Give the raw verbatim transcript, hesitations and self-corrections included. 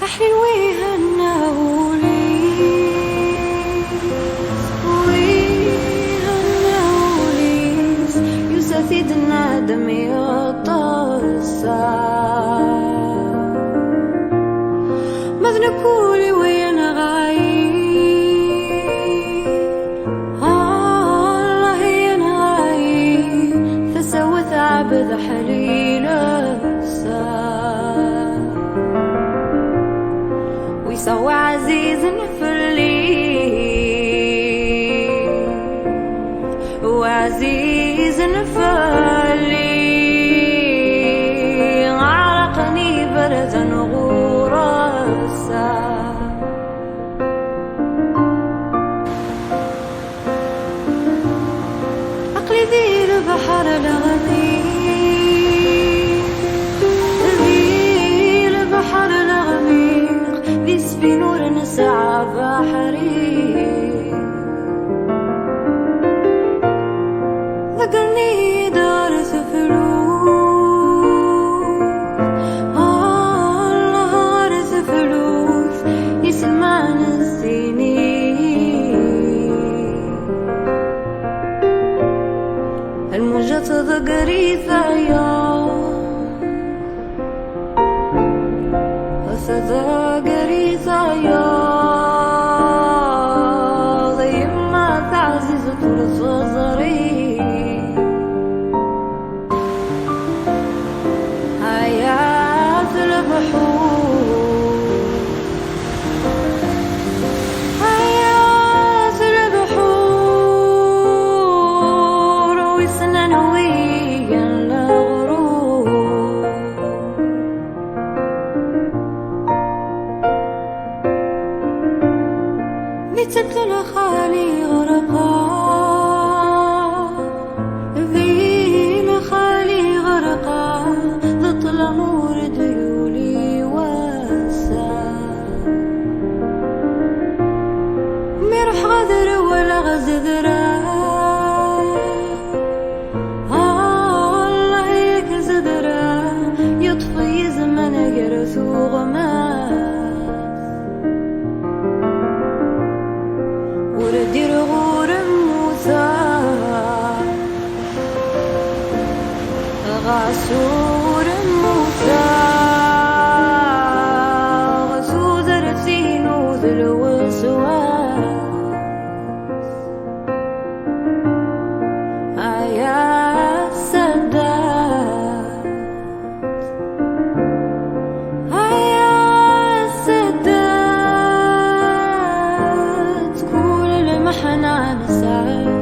Aḥiwi henna wul-is, wi henna wul-is, yusa-t-id nadem yeṭṭes. Ma d nekk ul-iw yenɣa-yi, Allah yenɣa-yi, tasa-w tɛebbed ḥliles. Wiseɣ wa ɛzizen fell-i, wa ɛzizen fell-i, ɛerqen iberdan ɣur-s. Aql-i di lebḥer leɣmiq, di lebḥer leɣmiq, di sfin ur nesɛa baḥri. Ḍeggren-iyi-d ɣer teflut, Allah ɣer teflut, isemman zzin-iyi. Lmuja tḍegger-iyi tayeḍ, tḍegger-iyi tayeḍ, yemma taɛzizt ur teẓri. Ayat lebḥur, ayat lebḥur, wissen anwi igan leɣrur. Di telt lxali ɣerqeɣ, di lxali ɣerqeɣ, d ṭṭlam ur d-yuli wass-a. Mi ruḥeɣ ad rewleɣ zedreɣ, Allah yak zedreɣ, yeṭṭef-iyi zzman gar tuɣmas. Ur ddireɣ ur mmuteɣ, ɣas ur mmuteɣ, tudert-inu d lweswas. Ay a Sadat, ay a Sadat, kul lmeḥna nesɛa.